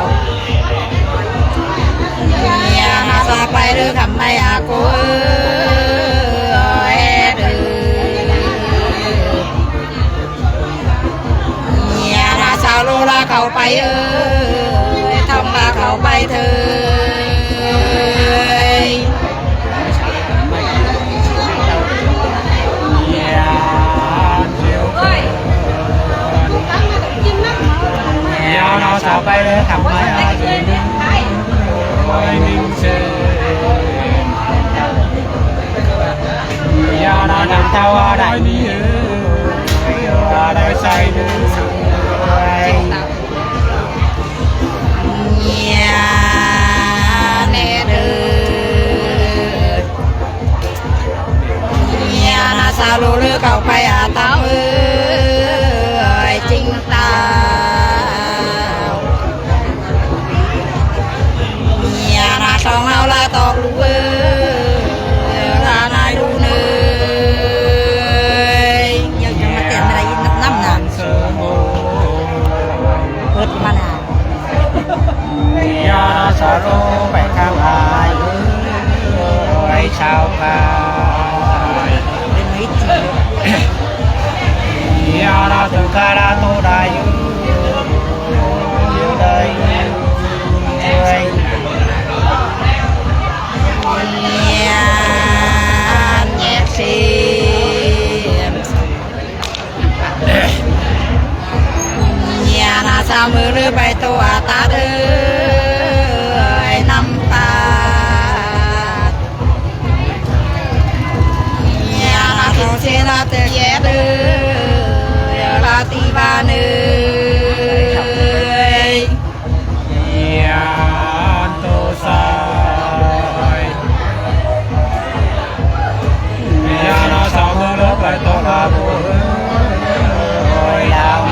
ວ ເຍນະຊາວໄປເດີຄຳໄມອາໂກເອີຍເດີ ເຍນະຊາວໂລລາເຂົ້າໄປເອີຍ ທຳລາເຂົ້າໄປເທີ ຍານາຊາລູເລີເຂົ້າໄປອາຕາເອີຍຈິງຕາວ ຍານາຊອງເອົາລາຕອກລູເອີຍລານາຍລູເນີຍ ຍັງຈະມາແຕ່ນມາໄດ້ນຳນຳນາ ເປີດມານາ ຍານາຊາໂລໄປທາງອ້າຍເອີຍຊາວກາຍ ເປັນວິທີ ຍານາໂຕກາລາໂຕໄດໄດ ຍານາເຊ ຍານາຊາມືລືໄປໂຕອາຕາເດີຍນຳຕາ ຍານາໂຕເຊລາເຕເຍເດີຍລາຕິບາເນີຍ ຍານໂຕຊາຍ ຍານາຊາວເມືອງເລີໄປຕໍ່ລາໂບເອີຍລາວ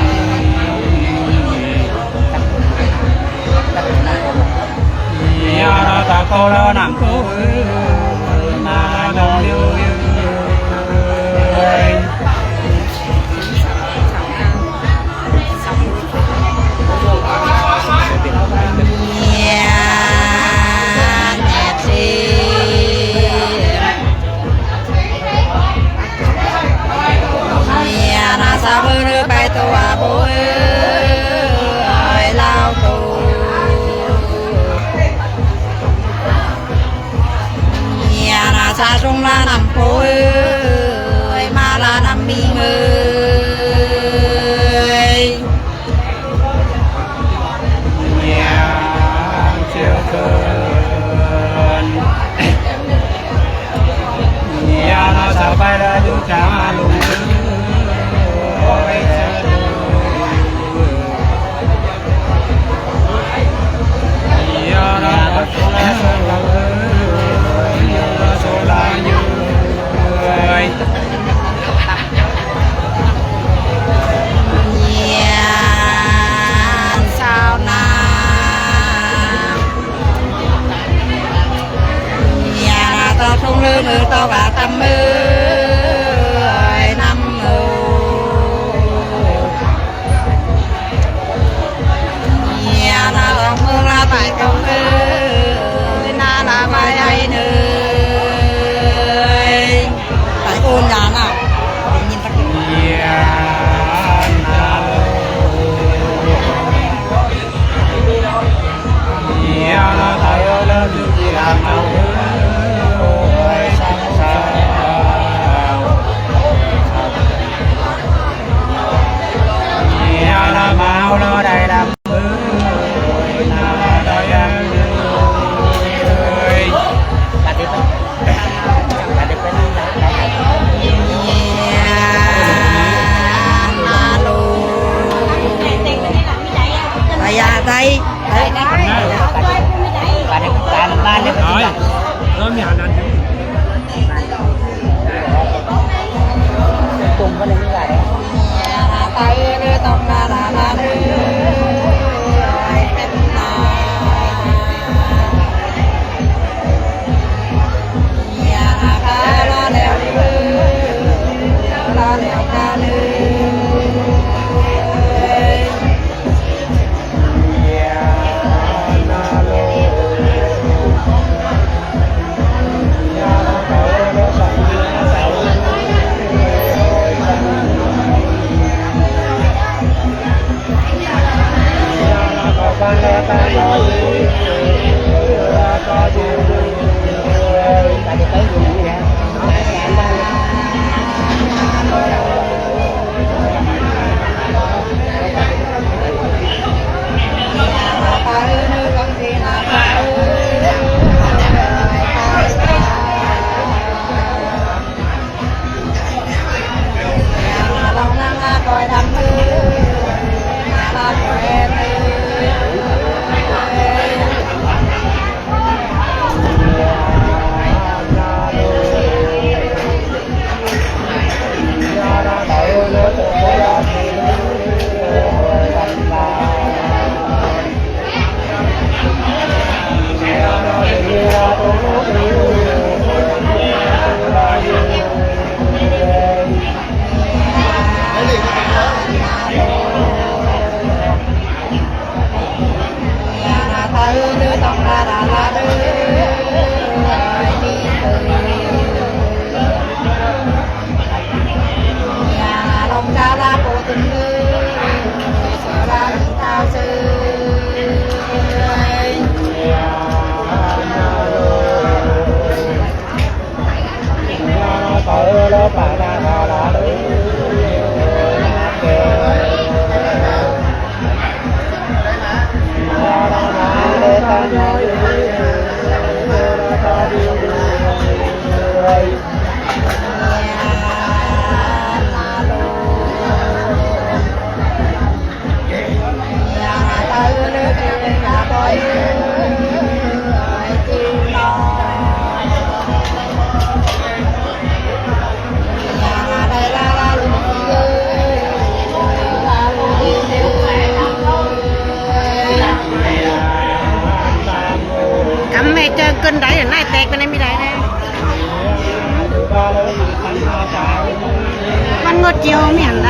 ຍານາຕາໂກລານຳໂກເອີຍມານອງເອີຍ ຍານາເຊ ຍານາຊາເມີເດີໄປໂຕອາໂບເອີຍລາວໂຕ ຍານາຊາຊົງລານຳໂປເອີຍມາລານຳມີເອີຍ. ຍານຊາວນາ ຍານາຕອກທຸງລືມືຕອກອາຕຳເອີຍນຳເ ເອີຍ ເອີ ມີອັນນັ້ນຢູ່ ກຳແມ່ເຈີເກີນໄດ໋ ນາຍແຕກໄປໃນມີໄດ໋ແນ່ ມັນງົດຈຽວມີອັນໃດ.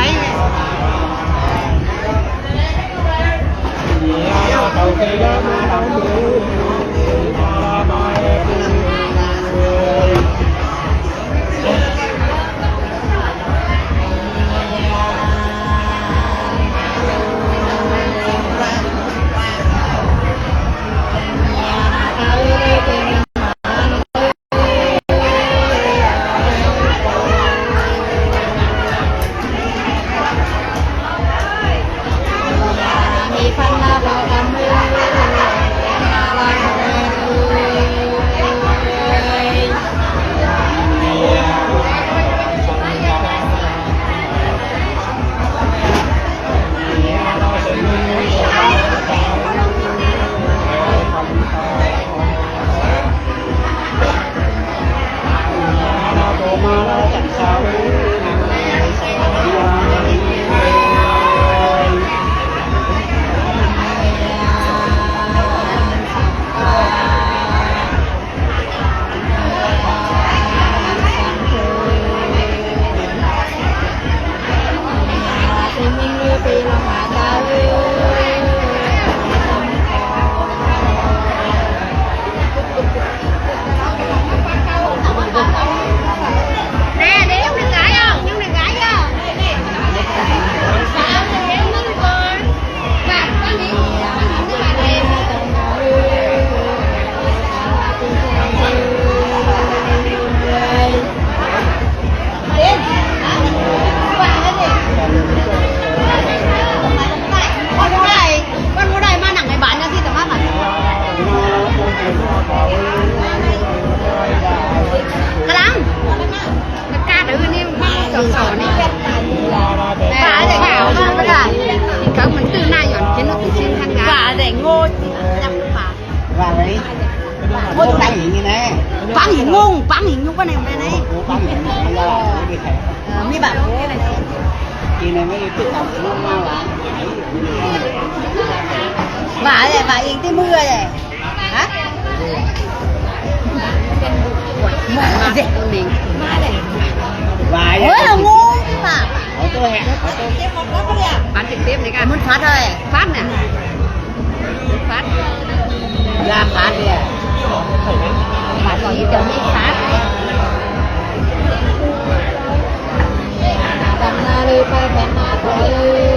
ງົງປັງຫິງຍຸກປານໃດ ໄປໃນ ເອີ ມີບາບ ກິນໃນມື້ນີ້ຄືເອົາມາວ່າ ວ່າແຫຼະ ວ່າອີງຕິ ເມື່ອແຫຼະ ຮະ ວ່າເດ້ ວ່າເດ້ ເຮີ້ຍ ງງ ວ່າ ເອົາໂຕແຮະ ເອົາໂຕ ປານເຕັມໆ ນີ້ກະ ມັນຟັດເລີຍ ຟັດນະ ຟັດ ຢາຟັດເດ ບາດນີ້ຈະມີຟັດ ດຳນາເລີຍ ໄປແມ່ນນາຕໍ່ເລີຍ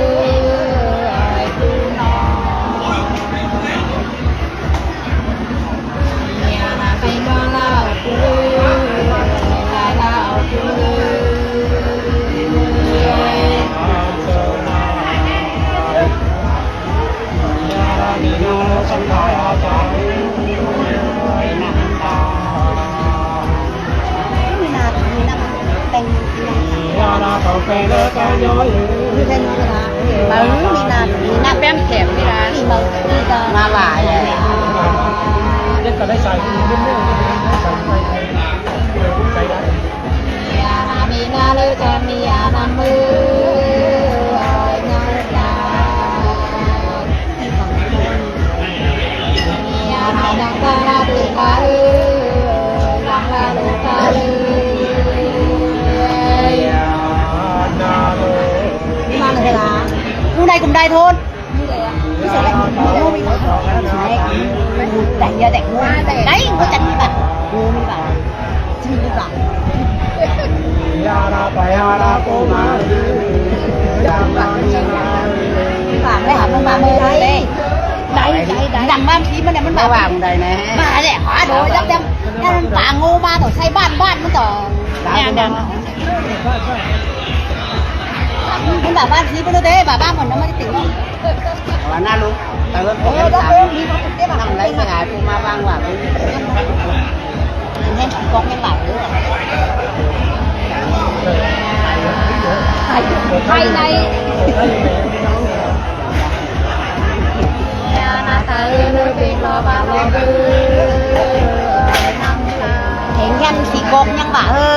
ມີນາ ມີນາແປ້ງ ມີນາ ມີນາແປ້ງແຖມ ມີນາ ມີນາ ມີນາຫຼາຍ ເຮັດກໍໄດ້ໃສ່ ມາເວລາ ຢູ່ໃນກຸ່ມໃດໂທນ ໄດ້ ບໍ່ຈັກມີບັດ ມີບັດ ຊິມີບັດ ປາກໄດ້ຫາເພິ່ນມາເມື່ອໃດ ໄດ້ ໄດ້ ໄດ້ ດັງບ້ານທີ່ມັນ ມັນ ມາວ່າໃດແນ່ ມາແຫຼະ ຫາໂດຍ ຈັກຈັ່ງ ນັ້ນປາງໂງມາ ຕ້ອງໃສ່ບ້ານ ບ້ານມັນຕ້ອງ ແມ່ນ ມັນບາບບ້ານທີ່ເພິ່ນເດ້ ບາບບ້ານເພິ່ນນະ ມັນຈະເປັນ ວ່າໜ້າລູກ ເອີ ເອີ ເອີ ມີຄວາມເປັນໄປໄດ້ ນຳໄດ້ສະຫາຍຜູ້ມາວາງວ່າ ເຫັນຂອງກອງຍັງຫຼາຍເດີ ພາຍໃນ ເຫັນແຄ່ນສີກອງຍັງວ່າ ເອີ.